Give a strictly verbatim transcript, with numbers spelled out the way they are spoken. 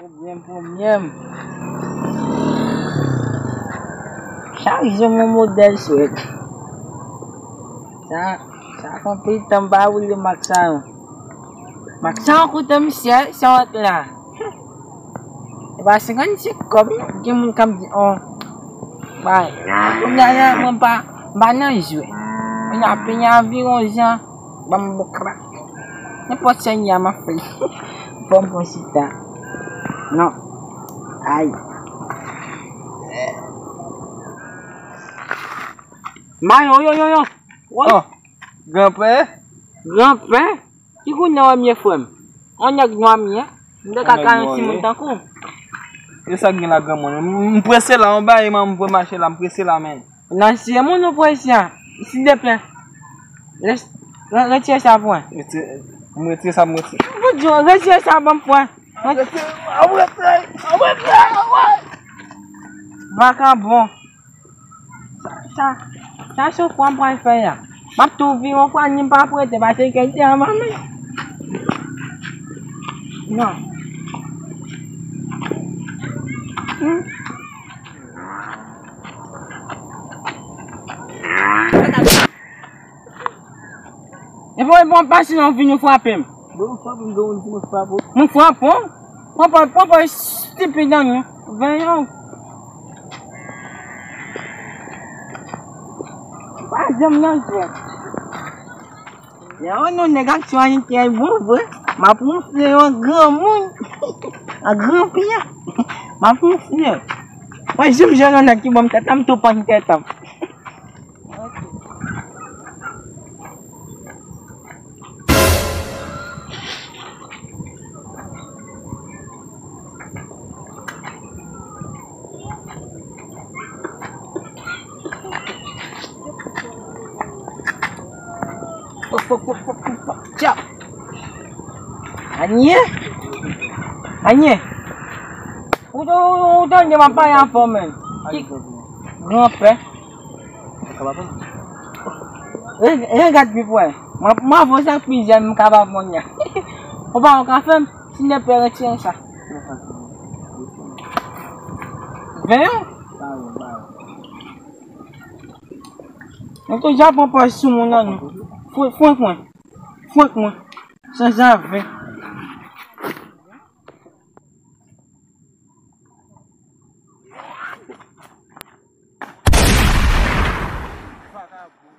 Pwoblèm, pwoblèm. Chak jou yon modèl swèt. Sa, sa fè anpil tan m pa woule mak sa yo. Mak sa yo koute m chè, sa w ap la. E pa senkannsenk kòb, non. Gen moun k ap di, oh, bay. Kounye a la, mwen pa, m pa nan jwèt. Kounye a, peyi a vire yon jan, ban m bon krak. Nenpòt sa y a, m ap fè l. Fò m pran chita. Non. Ay. Mayo, yo, yo, yo. Oh, granpè? Granpè? Ki koulè w ye, frè m? On nèg nwa m ye. M te ka kare yon timoun tankou w. E sa k gen la, granmoun? M, m prese la, on bagay, man, m vwe mache la, m prese la, men. Nan se moun ou prese a, silvouplè. Lès, re-, retire sa pou mwen. Retire, m retire sa, m retire. Bon Dye, retire sa ban m pran. Retire, m retire, m retire, m retire. Vakabon. Sa, sa, sa se fwa m pral fè a. M ap tou vire yon fwa, ni m pa prete, paske kèk te a manmi. Non. Hmm. E pou, e pou pase yon vini frape m. Bon, frape m, bon, mwen frape w. Mwen frape w? Pran pa, pran pa stipid nan nou. Venyon. Pa janm nan jwèt. Yon nèg aktyalite bon vre. M ap wonfle yon granmoun. An gran pye. M ap wonfle. Mwen jim jwenn yon nèg ki ban m tèt la, m tou pann tèt an. Fok, fok, fok, fok, fok, fok. Tcha. Anye? Anye? Ou, ou, ou, ou tande m ap pale avè w, men. Ki granpè? Re-, regad pi pwè. Mwen, mwen avanse ak plizyè, m kapab kounye a. Ou pa, ou ka fè m? Si ne pe retire sa. Venyon? Mwen toujou ap pran pòz sou moun nan, non. Fwen, fwen, fwen. Fwen, fwen. San zaven. Vagabon.